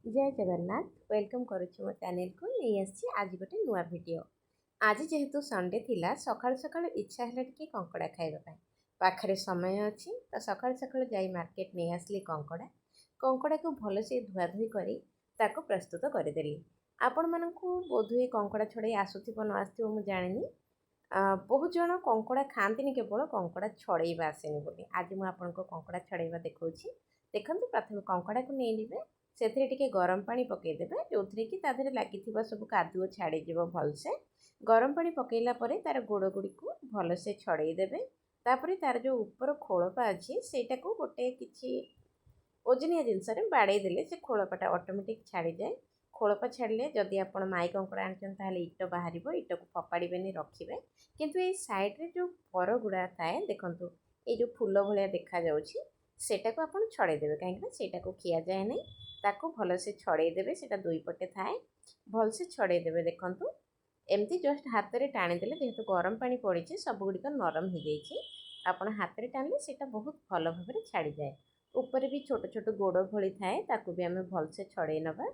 ଜୟ Jagannath. Welcome କରୁଛି ମୋ ଚ୍ୟାନେଲକୁ। ନେଇ ଆସିଛି ଆଜି ଗୋଟେ ନୂଆ ଭିଡ଼ିଓ। ଆଜି ଯେହେତୁ ସଣ୍ଡେ ଥିଲା, ସକାଳୁ ସକାଳୁ ଇଚ୍ଛା ହେଲା ଟିକେ କଙ୍କଡ଼ା ଖାଇବା ପାଇଁ। ପାଖରେ ସମୟ ଅଛି ତ ସକାଳୁ ସକାଳୁ ଯାଇ ମାର୍କେଟ ନେଇ ଆସିଲି କଙ୍କଡ଼ା। କଙ୍କଡ଼ାକୁ ଭଲସେ ଧୁଆଧୁଇ କରି ତାକୁ ପ୍ରସ୍ତୁତ କରିଦେଲି। ଆପଣମାନଙ୍କୁ ବୋଧହୁଏ କଙ୍କଡ଼ା ଛଡ଼େଇ ଆସୁଥିବ ନ ଆସୁଥିବ, ମୁଁ ଜାଣିନି। ବହୁତ ଜଣ କଙ୍କଡ଼ା ଖାଆନ୍ତିନି କେବଳ କଙ୍କଡ଼ା ଛଡ଼େଇବା ଆସେନି ବୋଲି। ଆଜି ମୁଁ ଆପଣଙ୍କୁ କଙ୍କଡ଼ା ଛଡ଼େଇବା ଦେଖାଉଛି। ଦେଖନ୍ତୁ, ପ୍ରଥମେ କଙ୍କଡ଼ାକୁ ନେଇଯିବେ, ସେଥିରେ ଟିକେ ଗରମ ପାଣି ପକାଇଦେବେ, ଯେଉଁଥିରେ କି ତା ଦେହରେ ଲାଗିଥିବା ସବୁ କାଦୁଅ ଛାଡ଼ିଯିବ ଭଲସେ। ଗରମ ପାଣି ପକାଇଲା ପରେ ତା'ର ଗୋଡ଼ ଗୁଡ଼ିକୁ ଭଲସେ ଛଡ଼େଇ ଦେବେ। ତାପରେ ତା'ର ଯେଉଁ ଉପର ଖୋଳପା ଅଛି, ସେଇଟାକୁ ଗୋଟେ କିଛି ଓଜନିଆ ଜିନିଷରେ ବାଡ଼େଇ ଦେଲେ ସେ ଖୋଳପାଟା ଅଟୋମେଟିକ୍ ଛାଡ଼ିଯାଏ। ଖୋଳପା ଛାଡ଼ିଲେ, ଯଦି ଆପଣ ମାଇ କଙ୍କଡ଼ା ଆଣିଛନ୍ତି, ତାହେଲେ ଇଟ ବାହାରିବ। ଇଟକୁ ଫୋପାଡ଼ିବେନି, ରଖିବେ। କିନ୍ତୁ ଏଇ ସାଇଡ଼୍ରେ ଯେଉଁ ପର ଗୁଡ଼ା ଥାଏ, ଦେଖନ୍ତୁ, ଏଇ ଯେଉଁ ଫୁଲ ଭଳିଆ ଦେଖାଯାଉଛି, ସେଇଟାକୁ ଆପଣ ଛଡ଼େଇ ଦେବେ, କାହିଁକିନା ସେଇଟାକୁ ଖିଆଯାଏ ନାହିଁ। ତାକୁ ଭଲସେ ଛଡ଼େଇ ଦେବେ। ସେଇଟା ଦୁଇ ପଟେ ଥାଏ, ଭଲସେ ଛଡ଼େଇ ଦେବେ। ଦେଖନ୍ତୁ, ଏମିତି ଜଷ୍ଟ ହାତରେ ଟାଣିଦେଲେ, ଯେହେତୁ ଗରମ ପାଣି ପଡ଼ିଛି, ସବୁଗୁଡ଼ିକ ନରମ ହେଇଯାଇଛି, ଆପଣ ହାତରେ ଟାଣିଲେ ସେଇଟା ବହୁତ ଭଲ ଭାବରେ ଛାଡ଼ିଯାଏ। ଉପରେ ବି ଛୋଟ ଛୋଟ ଗୋଡ଼ ଭଳି ଥାଏ, ତାକୁ ବି ଆମେ ଭଲସେ ଛଡ଼େଇ ନେବା।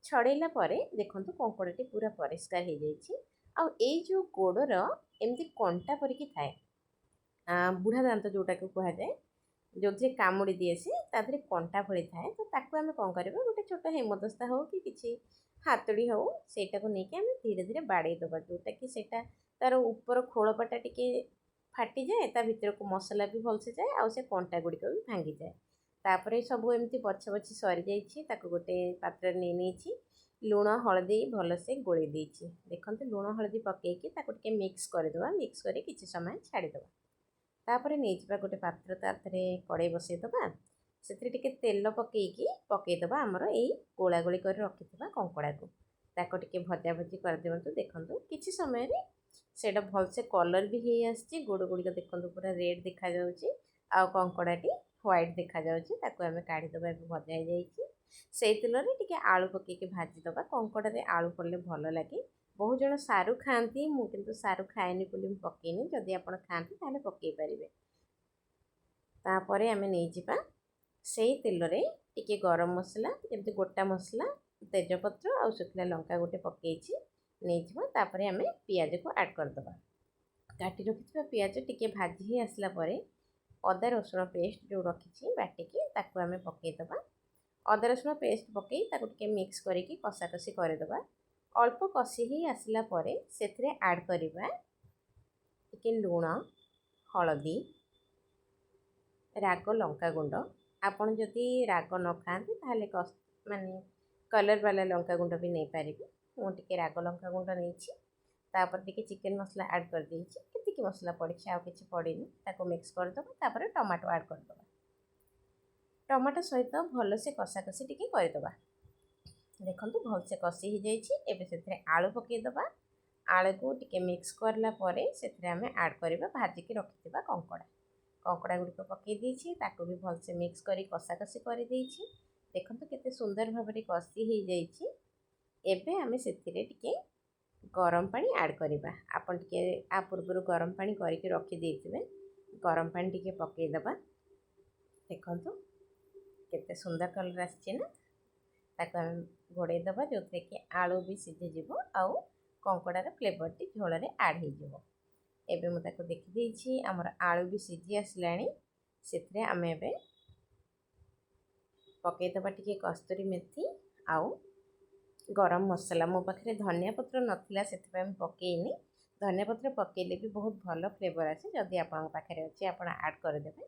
ଛଡ଼େଇଲା ପରେ ଦେଖନ୍ତୁ, କଙ୍କଡ଼ାଟି ପୁରା ପରିଷ୍କାର ହେଇଯାଇଛି। ଆଉ ଏଇ ଯେଉଁ ଗୋଡ଼ର ଏମିତି କଣ୍ଟା ପରିକି ଥାଏ, ବୁଢ଼ା ଦାନ୍ତ ଯେଉଁଟାକୁ କୁହାଯାଏ, ଯେଉଁଥିରେ କାମୁଡ଼ି ଦିଏ ସେ, ତା ଦେହରେ କଣ୍ଟା ଭଳି ଥାଏ। ତ ତାକୁ ଆମେ କ'ଣ କରିବା? ଗୋଟେ ଛୋଟ ହେମଦସ୍ତା ହେଉ କି କିଛି ହାତୁଡ଼ି ହେଉ, ସେଇଟାକୁ ନେଇକି ଆମେ ଧୀରେ ଧୀରେ ବାଡ଼େଇ ଦେବା, ଯେଉଁଟାକି ସେଇଟା ତା'ର ଉପର ଖୋଳପାଟା ଟିକେ ଫାଟିଯାଏ, ତା ଭିତରକୁ ମସଲା ବି ଭଲସେ ଯାଏ ଆଉ ସେ କଣ୍ଟା ଗୁଡ଼ିକ ବି ଭାଙ୍ଗିଯାଏ। ତାପରେ ସବୁ ଏମିତି ବଛା ବଛି ସରିଯାଇଛି। ତାକୁ ଗୋଟେ ପାତ୍ରରେ ନେଇ ନେଇଛି, ଲୁଣ ହଳଦୀ ଭଲସେ ଗୋଳେଇ ଦେଇଛି। ଦେଖନ୍ତୁ, ଲୁଣ ହଳଦୀ ପକାଇକି ତାକୁ ଟିକେ ମିକ୍ସ କରିଦେବା। ମିକ୍ସ କରି କିଛି ସମୟ ଛାଡ଼ିଦେବା। ତାପରେ ନେଇଯିବା ଗୋଟେ ପାତ୍ର, ତା ଦେହରେ କଡ଼େଇ ବସେଇଦେବା। ସେଥିରେ ଟିକେ ତେଲ ପକାଇକି ପକାଇଦେବା ଆମର ଏଇ ଗୋଳା ଗୋଳି କରି ରଖିଥିବା କଙ୍କଡ଼ାକୁ। ତାକୁ ଟିକେ ଭଜା ଭଜି କରିଦିଅନ୍ତୁ। ଦେଖନ୍ତୁ, କିଛି ସମୟରେ ସେଇଟା ଭଲସେ କଲର୍ ବି ହେଇ ଆସିଛି। ଗୋଡ଼ ଗୁଡ଼ିକ ଦେଖନ୍ତୁ, ପୁରା ରେଡ଼୍ ଦେଖାଯାଉଛି ଆଉ କଙ୍କଡ଼ାଟି ହ୍ୱାଇଟ୍ ଦେଖାଯାଉଛି। ତାକୁ ଆମେ କାଢ଼ିଦେବା। ଏବେ ଭଜା ହେଇଯାଇଛି। ସେଇ ତେଲରେ ଟିକେ ଆଳୁ ପକାଇକି ଭାଜିଦେବା। କଙ୍କଡ଼ାରେ ଆଳୁ ପଡ଼ିଲେ ଭଲ ଲାଗେ। ବହୁତ ଜଣ ସାରୁ ଖାଆନ୍ତି, ମୁଁ କିନ୍ତୁ ସାରୁ ଖାଏନି ବୋଲି ମୁଁ ପକାଇନି। ଯଦି ଆପଣ ଖାଆନ୍ତି, ତାହେଲେ ପକାଇ ପାରିବେ। ତାପରେ ଆମେ ନେଇଯିବା ସେଇ ତେଲରେ ଟିକେ ଗରମ ମସଲା, ଯେମିତି ଗୋଟା ମସଲା, ତେଜପତ୍ର ଆଉ ଶୁଖିଲା ଲଙ୍କା ଗୋଟେ ପକାଇଛି, ନେଇଯିବା। ତାପରେ ଆମେ ପିଆଜକୁ ଆଡ଼୍ କରିଦେବା। କାଟି ରଖିଥିବା ପିଆଜ ଟିକେ ଭାଜି ହେଇ ଆସିଲା ପରେ ଅଦା ରସୁଣ ପେଷ୍ଟ ଯେଉଁ ରଖିଛି ବାଟିକି, ତାକୁ ଆମେ ପକାଇଦେବା। ଅଦା ରସୁଣ ପେଷ୍ଟ ପକାଇ ତାକୁ ଟିକେ ମିକ୍ସ କରିକି କଷାକଷି କରିଦେବା। ଅଳ୍ପ କଷି ହେଇ ଆସିଲା ପରେ ସେଥିରେ ଆଡ଼୍ କରିବା ଟିକେ ଲୁଣ, ହଳଦୀ, ରାଗ ଲଙ୍କା ଗୁଣ୍ଡ। ଆପଣ ଯଦି ରାଗ ନ ଖାଆନ୍ତି, ତାହେଲେ ମାନେ କଲର୍ ବାଲା ଲଙ୍କା ଗୁଣ୍ଡ ବି ନେଇପାରିବେ। ମୁଁ ଟିକେ ରାଗ ଲଙ୍କା ଗୁଣ୍ଡ ନେଇଛି। ତାପରେ ଟିକେ ଚିକେନ୍ ମସଲା ଆଡ଼୍ କରିଦେଇଛି। ଏତିକି ମସଲା ପଡ଼ିଛି, ଆଉ କିଛି ପଡ଼ିନି। ତାକୁ ମିକ୍ସ କରିଦେବା। ତାପରେ ଟମାଟୋ ଆଡ଼୍ କରିଦେବା। ଟମାଟୋ ସହିତ ଭଲସେ କଷାକଷି ଟିକେ କରିଦେବା। ଦେଖନ୍ତୁ, ଭଲସେ କଷି ହେଇଯାଇଛି। ଏବେ ସେଥିରେ ଆଳୁ ପକାଇଦେବା। ଆଳୁକୁ ଟିକେ ମିକ୍ସ କରିଲା ପରେ ସେଥିରେ ଆମେ ଆଡ଼୍ କରିବା ଭାଜିକି ରଖିଥିବା କଙ୍କଡ଼ା। କଙ୍କଡ଼ା ଗୁଡ଼ିକ ପକାଇ ଦେଇଛି, ତାକୁ ବି ଭଲସେ ମିକ୍ସ କରି କଷାକଷି କରିଦେଇଛି। ଦେଖନ୍ତୁ, କେତେ ସୁନ୍ଦର ଭାବରେ କଷି ହେଇଯାଇଛି। ଏବେ ଆମେ ସେଥିରେ ଟିକେ ଗରମ ପାଣି ଆଡ଼୍ କରିବା। ଆପଣ ଟିକେ ଆ ପୂର୍ବରୁ ଗରମ ପାଣି କରିକି ରଖିଦେଇଥିବେ। ଗରମ ପାଣି ଟିକେ ପକାଇଦେବା। ଦେଖନ୍ତୁ, କେତେ ସୁନ୍ଦର କଲର୍ ଆସିଛି ନା? ତାକୁ ଆମେ ଘୋଡ଼େଇ ଦେବା, ଯେଉଁଥିରେ କି ଆଳୁ ବି ସିଝିଯିବ ଆଉ କଙ୍କଡ଼ାର ଫ୍ଲେଭରଟି ଝୋଳରେ ଆଡ଼୍ ହେଇଯିବ। ଏବେ ମୁଁ ତାକୁ ଦେଖିଦେଇଛି, ଆମର ଆଳୁ ବି ସିଝି ଆସିଲାଣି। ସେଥିରେ ଆମେ ଏବେ ପକାଇଦେବା ଟିକେ କସ୍ତୁରୀ ମେଥି ଆଉ ଗରମ ମସଲା। ମୋ ପାଖରେ ଧନିଆ ପତ୍ର ନଥିଲା, ସେଥିପାଇଁ ମୁଁ ପକାଇନି। ଧନିଆ ପତ୍ର ପକାଇଲେ ବି ବହୁତ ଭଲ ଫ୍ଲେଭର୍ ଆସେ। ଯଦି ଆପଣଙ୍କ ପାଖରେ ଅଛି, ଆପଣ ଆଡ଼୍ କରିଦେବେ।